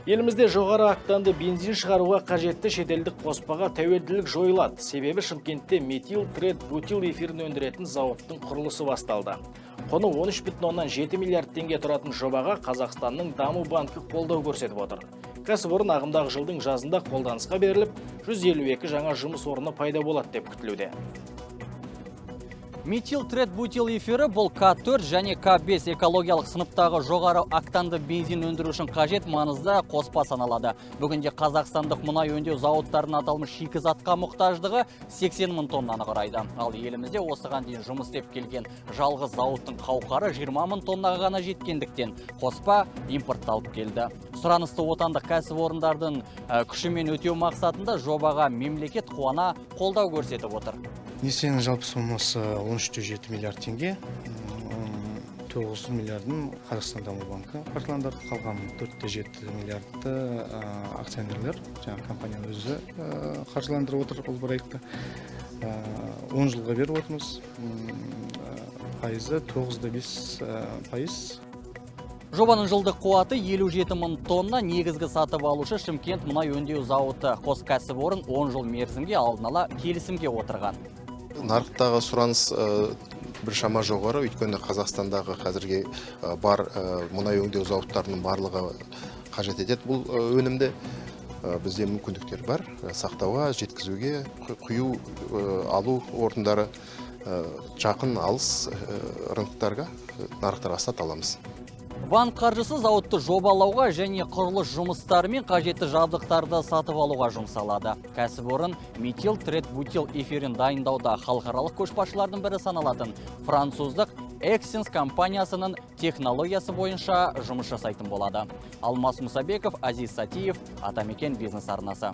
Елімізде жоғары октанды бензин шығаруға қажетті шетелдік қоспаға тәуелділік жойылады. Себебі Шымкентте метил трет бутил эфирін өндіретін зауыттың құрылысы басталды. Құны 13,7 миллиард теңге тұратын жобаға Қазақстанның Даму банкі қолдау көрсетіп отыр. Кәсіпорын ағымдағы жылдың жазында қолданысқа беріліп, 152 жаңа жұмыс орны пайда болады деп күтілуде. Метил трет бутил эфирі – бұл К4 және К5 экологиялық сыныптағы жоғары октанды бензин өндіру үшін қажет маңызды қоспа саналады. Бүгінде қазақстандық мұнай өңдеу зауыттарының аталмыш шикізатқа мұқтаждығы 80 мың тоннаны құрайды. Ал елімізде осыған дейін жұмыс істеп келген жалғыз зауыттың қауқары 20 мың тоннаға ғана жеткендіктен, қоспа импортталып келді. Сұранысты отандық кәсіпорындардың күшімен өтеу мақсатында жобаға мемлекет қуана қолдау көрсетіп отыр. Несиенің жалпы сомасы 13,7 миллиард теңге. 9 миллиардын Қазақстан даму банкі қаржыландырды, қалған 4,7 миллиардты акционерлер, жаңағы компанияның өзі қаржыландырып отыр бұл проектті. 10 жылға беріп отырмыз. Пайызы 9,5%. Жобаның жылдық қуаты 57 мың тонна. Негізгі сатып алушы – Шымкент мұнай өңдеу зауыты. Қос кәсіпорын 10 жыл мерзімге алдын ала келісімге отырған. Нарықтағы сұраныс біршама жоғары, өйткені Қазақстандағы қазірге бар мұнай өңдеу зауыттарының барлығы қажет етеді бұл өнімді. Бізде мүмкіндіктер бар сақтауға, жеткізуге, құю, алу орындары, жақын, алыс рыноктарға, нарықтарға сата аламыз. Банк қаржысы зауытты жобалауға және құрылыс жұмыстары мен қажетті жабдықтарды сатып алуға жұмсалады. Кәсіпорын метил трет бутил эфирін дайындауда халықаралық көшбасшылардың бірі саналатын француздық Axens компаниясының технологиясы бойынша жұмыс жасайтын болады. Алмас Мұсабеков, Азиз Сатиев, Атамекен бизнес арнасы.